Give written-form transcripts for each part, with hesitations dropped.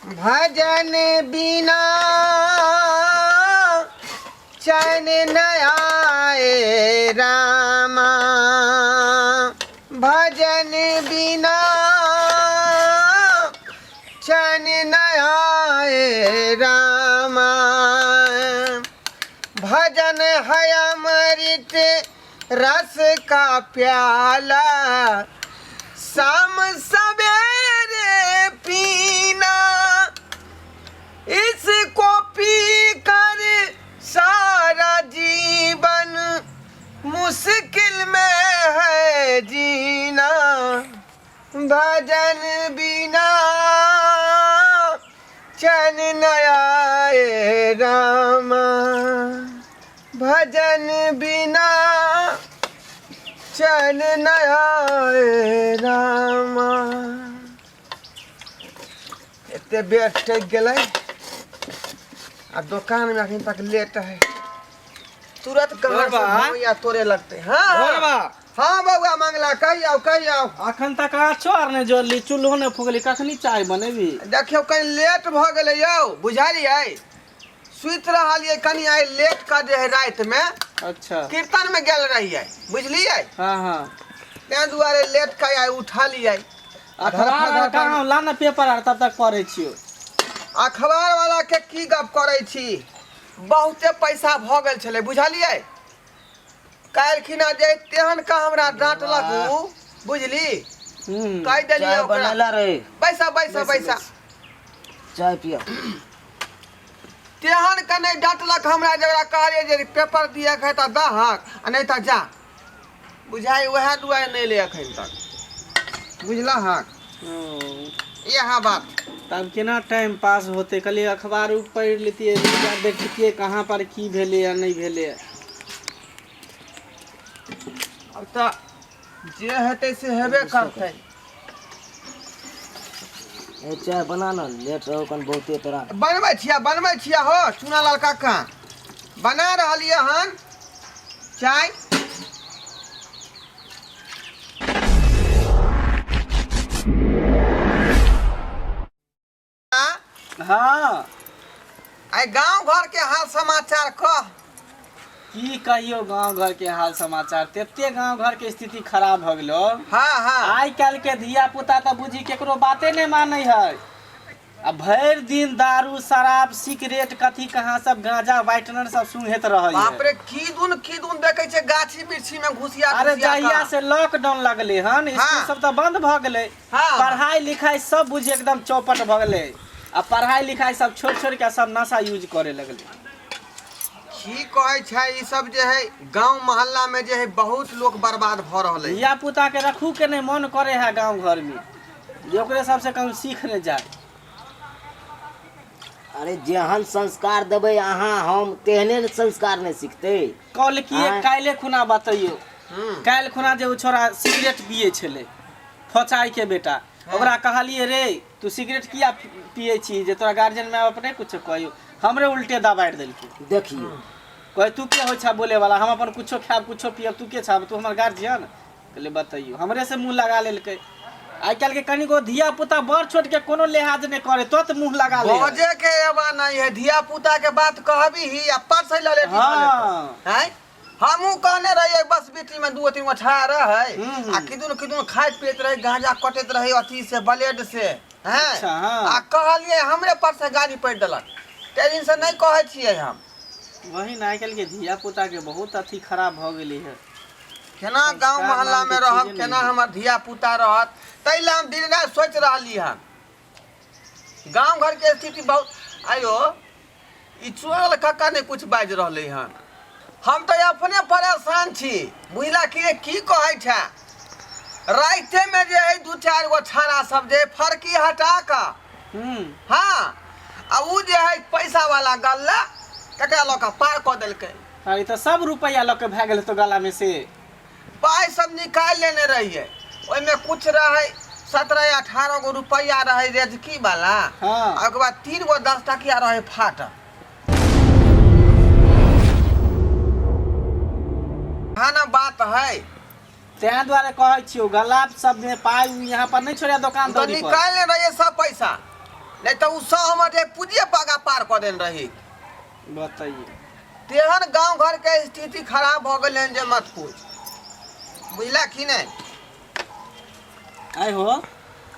भजन बिना चैन न आए रामा, भजन बिना चैन न आए रामा। भजन है अमृत रस का प्याला, शाम सवेरे पीना, इसको पी कर सारा जीवन मुश्किल में है जीना। भजन बिना चैन न आए रामा, भजन बिना चैन न आए रामा। एते बेर टकि गेलै आ दोकानमे अखन तक लेट है। तुरंत कहाँ से बा। भैया तोड़े लगते। हाँ बा। हाँ बउआ मंगला, कही आओ कही आओ। अखन तक आछो आर नहि जोड़ली, चूल्हो नहि फुकली, कखनी चाय बनेबी? देखियौ कनि लेट भऽ गेलै यौ, बुझलियै? सुति रहलियै कनि, आइ लेट कऽ जे है रातिमे। अच्छा। कीर्तनमे गेल रहियै, बुझलियै? हाँ हाँ। ताहि दुआरे लेट कऽ आइ उठलियै। अखबार आर कहाँ? ला ना पेपर आर, तब तक पढ़ै छियौ। अखबार वाला के की गप करै छी, बहुते पैसा भऽ गेल छलै, बुझलियै? काल्हि खिना जे तेहन का हमरा डाँटलक उ, बुझली? कहि देलियै चाय ओकरा। बनेला रे। बैसा बैसा बैसा। चाय पिया। तेहन के नहि डाँटलक हमरा, जकरा कहलियै जे पेपर दिअ के है तऽ दहक आ नहि तऽ जा। बुझाइ उएह दुआरे नहि एलै एखन तक, बुझलहक? इएह बात। तब केना टाइम पास होतै? कहलियै अखबार उ पढ़ि लेतियै, न्यूज आर देखतियै कहाँ पर की भेलै आ नहि भेलै। आब तऽ जे हेतै से हेबे करतै। ए चाय बना ना, लेट रहो कन बहुते तोरा। बनबै छियै, बनबै छियै हो चूनालाल काका, बना रहलियै हन चाय। हाँ। आइ गांव घर के हाल समाचार कह। की कहियो गांव घर के हाल समाचार, तेते गांव घर के स्थिति खराब भऽ गेलो। हाँ हाँ। आइ काल्हि के धिया पुता तऽ बुझी केकरो बाते नहि मानै है, आ भरि दिन दारू शराब सिगरेट कथी कहाँ सब गांजा वाइटनर सब सुंघैत रहै है। बाप रे, की दुन की दुन देखै छै गाछी बिरछी में घुसिया अरे घुसिया जहिया कऽ। से लॉकडाउन लगले हन, स्कूल सब तऽ बंद भऽ गेलै। पढ़ाई लिखाई सब बुझी एकदम चौपट भऽ गेलै, आ पढ़ाई लिखाई सब छोड़ि छोड़ि के सब नशा यूज करे लगलै। की कहै छै, ई सब जे है गांव मोहल्ला में जे है बहुत लोग बर्बाद भऽ रहलै। धिया पुता के रखू के नहि मन करे है गांव घर में, जे ओकरे सबसे कम सीख नहि जाए। अरे जेहन संस्कार देबै अहाँ हम तेहने ने संस्कार नहि सिखतै। कल की आँय? काल्हि खुना बतैयौ, काल्हि खुना जे ओ छोड़ा सिगरेट पिए छलै फोचाइ के बेटा, ओकरा कहलियै रे तू सिगरेट किया पिए छी, जे तोरा गार्जियन माय बाप नहि कुछो कहियो? हमरे उल्टे दबाड़ि देलकै। देखियौ। कहै तू के होइ छा बोले वाला, हम अपन कुछो खायब कुछो पियब, तू के छा, तू हमर गार्जियन? कहलियै बतैयौ, हमरे से मुँह लगा लेलकै। आइ काल्हि के कनिको धिया पुता बड़ छोट के कोनो लिहाज नहि करे, तुरंत मुँह लगा ले। बजे के एबा नहीं है, धिया पुता के बात कहबी ही आ पर से लले। हैं, हमहूँ कहने रहियै बस बीटी में दू तीन गो छाया रहै आ किदुन किदुन खाइत पियैत रहै, गांजा कटैत रहै अथी से ब्लेड से हैं। अच्छा, हाँ। आ कहलियै हमरे पर से गाड़ी पड़ि देलक, ताहि दिन से नहि कहै छियै हम। वही ने, आइ काल्हि के धिया पुता के बहुत अथी खराब भऽ गेलै है। केना गाँव संस्कार मोहल्ला नाम में के रहब, चीजे केना नहि है। हमर धिया पुता रहत, ताहि लए हम दिन राति सोचि रहली हन। गाँव घर के स्थिति बहुत आयो। ई चोरल काका नहि कुछ बाजि रहलै हन, हम तऽ अपने परेशान छी, बुझला? कि की कहै छै, रातिमे जे है दू चारि गो छाड़ा सब जे फरकी हटा कऽ हाँ, आ उ जे है पैसा वाला गल्ला तकरा लऽ कऽ पार कऽ देलकै। अरे तऽ सब रुपैआ लऽ के भए गेल तो गला में से? पाइ सब निकालि लेने रहियै, ओहिमे कुछ रहै 17 18 गो रुपैआ रहै रेजकी वाला। आ ओकर बाद 3 गो 10 टकिया रहै फाटल। हाँ ना बात है। तें दुआरे कहै छियौ, गला सब में पाइ यहाँ पर नहीं छोड़िया दोकान तऽ दौरी पर। निकालि लेने रहियै सब पैसा। नहि तऽ ओ सौ हमर जे पूँजिए पागा पार कऽ देने रही। बताइए। तेहन गाँव घरके स्थिति खराब भऽ गेलै हन जे मत पूछ, बुझला कि नहि? आइ हो,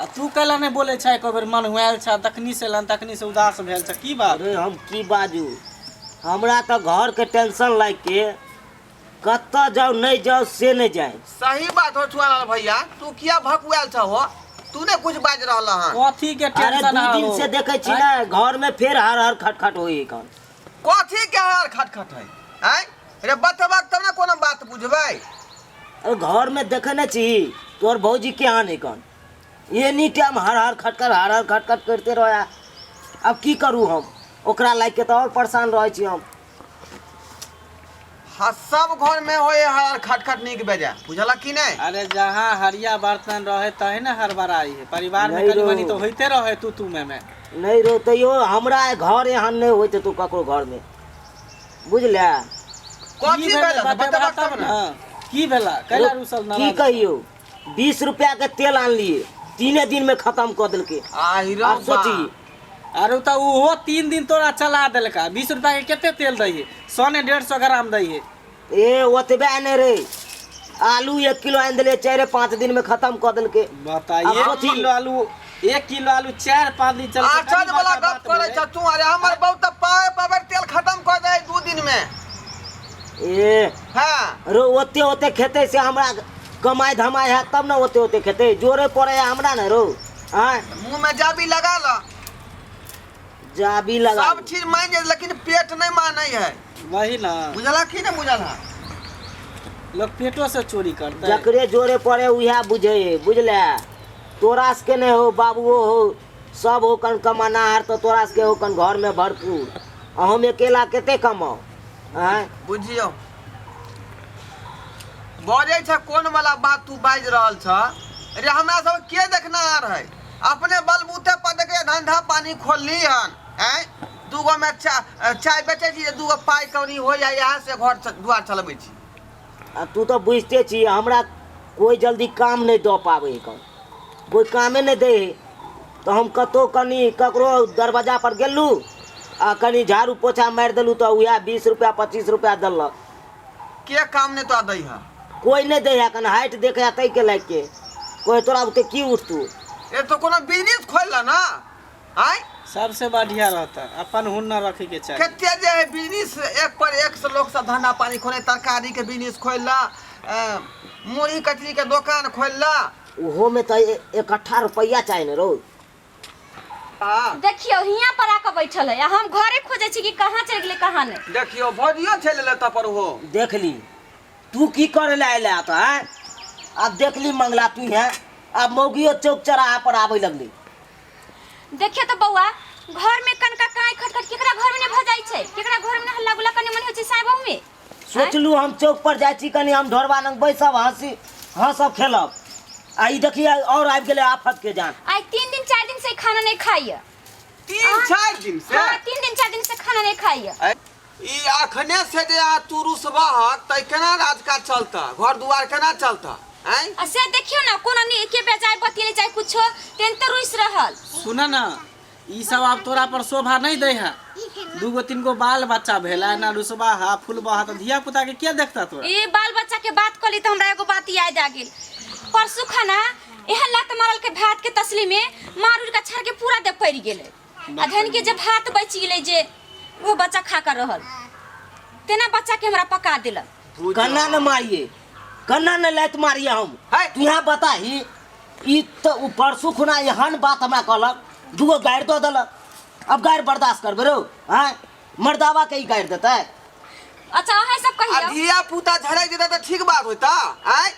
आ तू कैला नहि बोलै छै? एको बेर मन हुआयल छ तखनी से एलन, तखनी से उदास भेल छ, की बात? अरे हम की बाजू, हमरा तऽ घरके टेंशन लागि के कतऽ जाउ नहि जाउ से नहि जाय। सही बात हो छुआलाल भैया, तू किया भकुआयल छ हो? तू ने कुछ बाज रहल हन। कथी के अरे टेंशन? 2 दिन से देखै छी ने घर में फेर हर हर खटखट होई कन। कथी के हर खटखट है? आँय रे, बतबक तब ने कोनो बात बुझबै। अरे घर में देखे ने छी तोर भौजी के आने कन एनी टाइम हर हर खटखट हर हर खटखट करते रहे। अब की करू हम, ओकरा लागि के तऽ और परेशान रहै छी हम। हाँ, सब घर में होए हर खटखट नीक बेजा, बुझलक कि नहीं? अरे जहाँ हरिया बर्तन रहे तहे ने हड़बड़ाई है। परिवार में नहीं कनी रो। मनी तो होइते रहे तू तू में में। नहीं रो, तैयो हमरा घर एहन नहीं होइत तू ककरो घर में, बुझले? कथी की भेलै भेल बतेबा बतबक तब तब ने। ने की भेला, कैला रुसल की नाराज? कहियो, 20 रुपया के तेल आनलिए, 3 दिन में खत्म कऽ देलकै। आहि रो आब सोची। अरे तऽ ओहो 3 दिन तोरा चला देलका। 20 रुपया के कते तेल दै है? 100 ने 150 ग्राम दै है। ए ओतबे ने रे, आलू 1 किलो आनि देलियै, 4-5 दिन में खत्म कऽ देलकै। बताइए, आब 1 सोची। किलो आलू, 1 किलो आलू 4-5 दिन चलतै। आचज कनी वाला बड़का गप बात करै भेलै। छ तू। अरे हमर बहुत तऽ पावे पावे तेल खत्म कऽ दे 2 दिन में। ए हाँ रो, ओते ओते खेतै से हमरा कमाइ धमाइ हैत तब ने ओते ओते खेतै, जोरे पड़ै है हमरा ने रो। आँय मुंह में जाबी लगा ल। जाबी लगा सब चीज मान जाए लेकिन पेट नहीं मानै है। वही ना। बुझला कि नहीं बुझला? लोग पेटो से चोरी करते। जकरे जोरे पड़े उएह बुझे है, बुझले? तोरा सबके नहीं हो, बाबुओ हो, सब हो कन कमानाहार, तो तोरा सबके हो कन घर में भरपूर, आ हम अकेला कते कमाउ? आँय बुझियौ बजै छ कोन वाला बात तू बाजि रहल छ। अरे हमरा सब के देखना है? अपने बलबूते पर देखे धंधा पानी खोलली हन। आँय दूगो में चाय बेचै छी जे दूगो पाइ कौड़ी हो जाय, इएह से घर दुआर चलबै छी। आ तू तऽ बुझिते छी हमरा कोइ जल्दी काम नहि दऽ पाबै है, कन कोइ कामे नहि दै है, तऽ हम कतहु कनि ककरो दरवाजा पर गेलहुँ आ कनि झाड़ू पोछा मारि देलहुँ तऽ उएह 20 रुपया 25 रुपया देलक। के काम नहि तोरा दै है? कोइ नहि दै है, कनि हाइट देखै है ताहिके लागि के कोइ तोरा बुते की उठतू। ए तो कोनो बिजनेस खोल ल ना। आँय सबसे बढ़िया रहता अपन हुनर रखे के चाही। कते जे है बिजनेस एक पर एक से लोग सब धंधा पानी खोले, तरकारी के बिजनेस खोल ला, मुरही कचरी के दोकान खोल ला। ओहोमे तऽ इकट्ठा रुपैआ चाही ने रौ। हाँ। देखियौ हियाँ पर आके बैठल है आ हम घरे खोजै छी कि कहाँ चलि गेलै कहाँ नहि। देखियौ भौजियो चलि एलै तब पर ओहो। देखली तू की करे ला अयला तऽ आँय? आब देखली मंगला तू है, आब मौगियो चौक चौराहा पर आबै लगली। देखियो तो बौआ, घर में कनका काई खटखट केकरा घर में नहीं भ जाइ छै, केकरा घर में न हल्ला गुल्ला कनी मनी होइ छै साय बहू में। सोचलू हम चौक पर जाइ छी कनी हम ढोरबा लग बैसब, हंसी हंसब खेलब, आ ई देखिए और आबि गेलै आफत के जान। आइ 3 दिन 4 दिन से खाना नहीं खाइए। 3-4 दिन से? हाँ, 3 दिन 4 दिन से खाना नहीं खाइए। ई अखने से जे अहाँ तू रुसबहक तऽ केना राजकाज चलता, घर दुआर केना चलता? आँय आ से देखियो ना कोनो नी के बेजाय बतियले चाहे कुछो तेन तो रुस रहल। सुन ना, ई सब आब तोरा पर शोभा नहीं दै है। दूगो तीन गो बाल बच्चा भेला ना रुसबा हा फुलबा हा तऽ धिया पुता के के देखता तोरा? ए बाल बच्चा के बात कहली तऽ हमरा एगो बात याद आ गेल। परसू खाना एहन लात मारल के भात के तसली में मार उड़ के छाड़ के पूरा दे पड़ गेलै। आ धन के जे भात बचि गेलै जे वो बच्चा खा कर रहल, तेना बच्चा के हमरा पका देलक। कन्ना न मारिए, कन्ना न लात मारिए हम। है। तू यहाँ बताही, ई तऽ उ परसू खुना एहन बात हमरा कहलक, दूगो गारि दऽ देलक। अब गारि बर्दाश्त करबै रौ? आँय मर्दावा के ई गारि देतै? अच्छा अहाँ सब आ कहियौ। धिया पुता झड़क जेता तऽ ठीक बात होता? आँय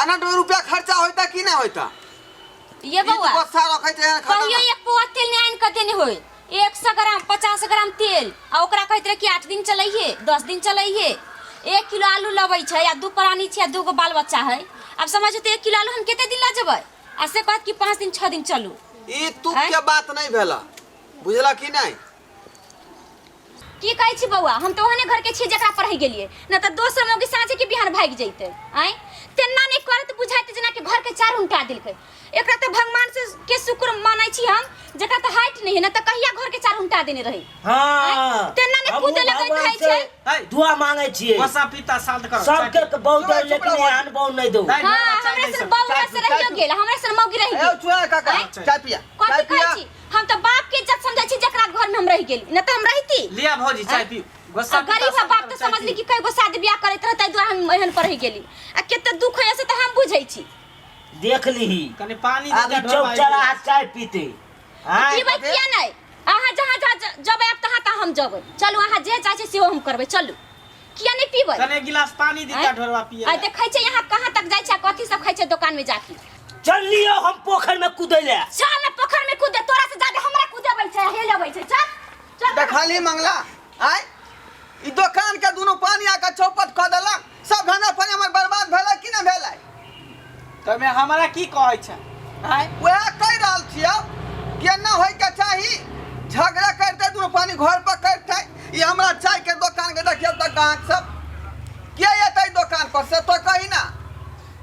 अनंत में रुपया खर्चा होता कि नहीं होता? ये बौआ ई गुस्सा रखै छै एहन खतरनाक। कहियो एक पौआ तेल नहि आनि कऽ देने होय, 100 ग्राम 50 ग्राम तेल, आ ओकरा कहैत रहे कि 8 दिन चलैहे 10 दिन चलैहे। 1 किलो आलू लबै छै आ 2 प्राणी छै आ 2 गो बाल बच्चा है। आब समझू तऽ 1 किलो आलू हम कते दिन लऽ जेबै? आ से कहत कि 5 दिन 6 दिन चलू। ई तुक आँय? के बात नहीं भेला, बुझला कि नहीं? की कहै छी बौआ, हम तऽ ओहने घर के छी जकरा पढ़ै गेलियै, न तऽ दोसर मौगी साँझे के बिहान भागि जैतै। आँय तेना नहि करत बुझाइत जेना कि घर के चार उनटा देलकै। एकरा तऽ भगवान से के शुक्र मानै छी हम जकरा तऽ हाइट नहीं है ना तऽ कहिया घर के चार उल्टा देने रही। हाँ। तेना ने हमहूँ कूदे लगैत भगवान रहै से छै। है। दुआ मांगे छियै। गोसा पीता शांत करो। सबके बहु चुप दे, रहो, लेकिन चुप रहो। एहन बहु नहीं दो। नहीं। हाँ, चाय हमरा दे से सब, बहु चाय से पी, चाय रहियो पी। गेल, हमरा से मौगी रहि ए गेल। चुआ काका, आँय? चाय पिया, चाय कथी पिया। कहै छी? हम तऽ बाप के इज्जत समझै छी जकरा घर में हम रहि गेली, न तऽ हम रहिती। लिया भौजी चाय पी। गुस्सा आ गरीब है बाप तऽ समझली कि कई गो शादी बियाह करैत रहतै, ताहि दुआरे हम एहन पर रहि गेली। आ कते दुख होइए से तऽ हम बुझै छी। देख लीही। कनि पानी दे आब दे ई चौक ढोरबा। चौराहा चाय पीते। आँय? पीबै किया नहि? अहाँ जहाँ जहाँ जबै आब तहाँ तहाँ हम जबै। चलू, अहाँ जे चाहै छी सेहो हम करबै। चलू, किया नहि पीबै? कने गिलास पानी दीता आँय? ढोरबा पिए। आ देखै छै यहाँ कहाँ तक जाइ छै आ कथी सब खाइ छै दोकान में जाके। चल लियो हम पोखर में कूदै ले। चल ने पोखर में कूदे, तोरा से ज्यादा हमरा कूदेबै छै, हेल अबै छै। चल चल। देखली मंगला, आय ई दोकान के दुनू पानी आके चौपट कऽ देलक। सब धंधा पानी हमर बर्बाद भेलै कि नहि भेलै? तमे हमरा की कहै छै? आँय? वएह कहि रहल छियौ कि एना होइके चाही। झगड़ा करते दुनू पानी घर पर करते। ई हमरा चाय के दोकान के देखियौ तऽ गाहक सब के एतै दोकान पर, से तो कही ना।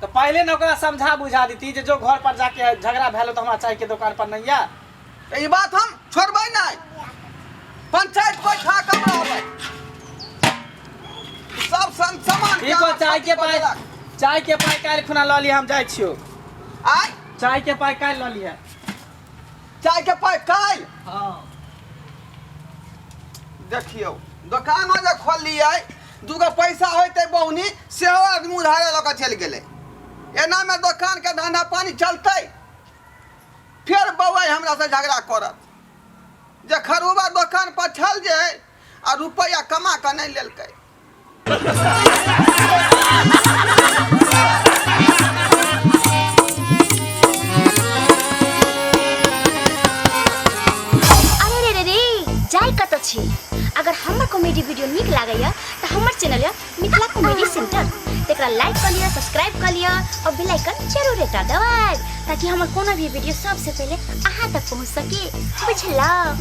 तऽ पहिले ने ओकरा समझा बुझा देती जे जो घर पर जाके झगड़ा भेल तऽ हमरा चाय के दोकान पर नहीं आ। तऽ ई बात हम छोड़बै नहि, पंचायत बैठा कऽ हम रहबै। सब सामान ठीक हो, चाय के पाइ, चाय के पाइ काल्हि खुना लऽ लिअ, हम जाइ छियौ। आय? चाय के पाइ काल्हि लऽ लिअ। चाय के पाइ काल्हि? हाँ। देखियौ, दोकानो जे खोललियै, दूगो पैसा होइतै बहुनी, सेहो आदमी उधारे लऽ कऽ चलि गेलै। एनामे दोकानके धंधा पानी चलतै? फेर बौआइ हमरासँ झगड़ा करत जे खरूबा दोकान पर छल जे आ रुपैआ कमा कऽ नहि लेलकै। अरे रे रे रे, जाय कतऽ छी? अगर हमर कॉमेडी वीडियो नीक लागैया तऽ हमर चैनल यऽ मिथिला कॉमेडी सेंटर, तकरा लाइक कऽ लिअ, सब्सक्राइब कऽ लिअ और बेल आइकन जरूर एकटा दबाएब ताकि हमर कोनो भी वीडियो सबसे पहिले अहाँ तक पहुँच सके। बुझलहुँ?